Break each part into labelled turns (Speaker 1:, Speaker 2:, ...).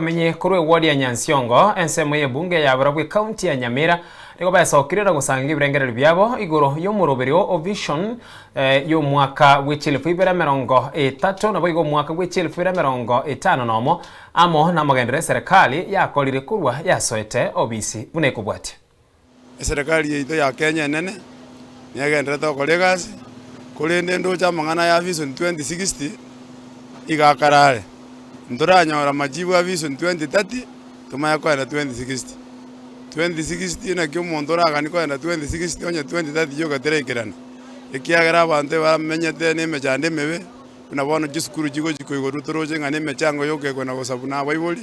Speaker 1: Abamenyi korwa eward ya Nyansiongo, ensemo y'ebunge ya barabwo ecounty ya Nyamira, nigo besokire na gosangia ebirengererio biabo igoro y'omoroberio o vision y'omwaka bwe chielfu ibere emerongo etato naboigo omwaka bwe chielfu ibere emerongo etano nomo, amo namagenderero eserekari yakorire korwa yasoete obisi buna ekobwatia.
Speaker 2: Eserekari yaito ya Kenya enene negendererete gokora egasi, korende ndoche amang'ana ya Vision 2060 iga akarare. Ntoranyora majibu a Vision 2030 tomanye kogenda 2060. 2060 naki omonto oraganie kogenda 2060 onye 2030 yoka teraikerana, ekiagera abanto ebamenyete na emechando emebe, buna bono chisukuru chigochi koigorwa toroche ng'a na emechango yoka ekona gosabwa na abaibori,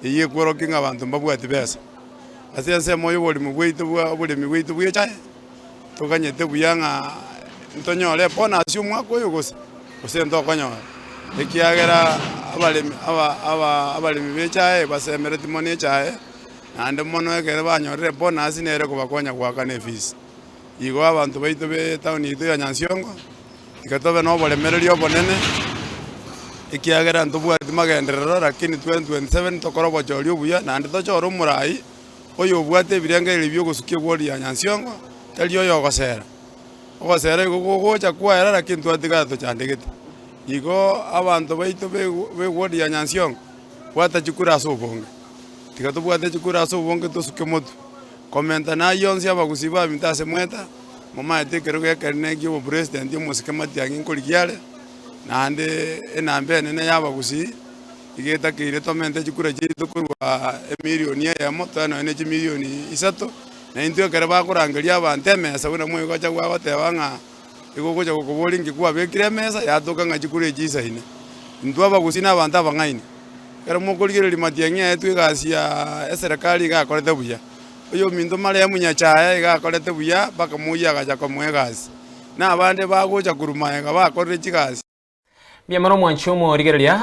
Speaker 2: eyio ekworokia ng'a abanto mbabwati besa. Ase ensemo y'oborimo bwaito bwa oboremi bwaito bw'echae, toganyete buya ng'a ntonyore ebonus y'omwaka oyo gose, gose ntokonyora, ekiagera abaremi aba aba abaremi b'echae basemeretie mono echae, naende mono ekero banyorire ebonus nere ekobakonya goakana efees. Igo abanto baito b'etown yaito ya Nyansiongo, tiga tobe na oboremereria obonene, ekiagera ntobwati magenderero lakini 2027 tokore obochori obuya naende tochore omorai oyobwate ebirengererio bia ogosukia eward ya Nyansiongo, tari oyo ogosera. Ogosera igo gogocha kwaera lakini twatigara tochandegete. Igo abanto baito ba eward ya Nyansiongo, bwata chikura ase obonge, tiga tobwate chikura ase obonge tosuke motwe. Komenta nayio onsi abagusii baminto ase mweta, momaete ekerogo ekenene ki'obopresidenti omosike Matiang'i nkorigia are, naende enamba enene y'abagusii iga etakeire tomente chikura chiaito korwa emilioni eyemo toe nonya ne chimilioni isato, na intwe ekero bakorangeria abanto emesa buna mwegocha gwagoteba ng'a igo ogocha gokoboria inki kwabekire emesa yatoka ng'a chikura echi isaine. Intwe abagusii na abanto abang'aini. Ekero mokorigereria matiang'i aetwe egasi ya eserekari iga akorete buya, oyominto marehemu Nyachae iga akorete buya mpaka moyio agacha komoa egasi, na abande bagocha korwa magega bakorire chigasi.
Speaker 1: Mbuya mono omwanchi omorigereria.